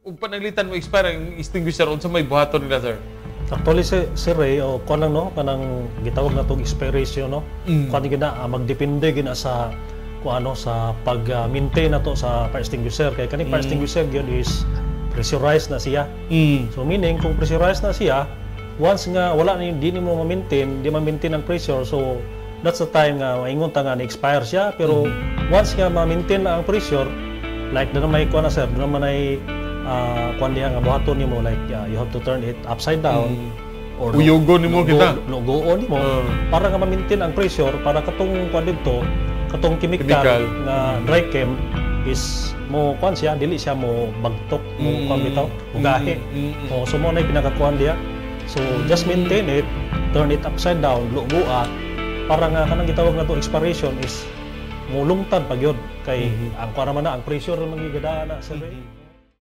Ug pananglitan mo expire ang extinguisher, unsa may buhaton nila, sir? Actually si Sir Ray, o kuan lang, no, kanang gitawag na tong expiration, no. Kuan gina magdepende gina sa kung ano sa pag-maintain na to sa fire extinguisher kay kani fire extinguisher gyud is pressurized na siya. So meaning kung pressurized na siya, once nga wala na yung di nimo ma-maintain, di ma-maintain ang pressure, so that's the time nga maingon ta nga na-expire siya. Pero once nga ma-maintain na ang pressure, like doon may kuan na, sir, doon naman ay kuan diha nga buhaton nimo, like you have to turn it upside down or Uyugon nimo kita. Lugoon nimo para nga ma-maintain ang pressure para katong kuan didto, katong chemical, Chemical. Nga dry chem is mo kuan siya, dili siya mo bagtok, mo kuan bitaw, mugahi. Oh, so mo na yung pinakakuan diya. So just maintain it, turn it upside down, lugua para nga kanang gitawag na to expiration is mulungtad pa gyud kay ang kuan naman na ang pressure naman gidaan na, sir.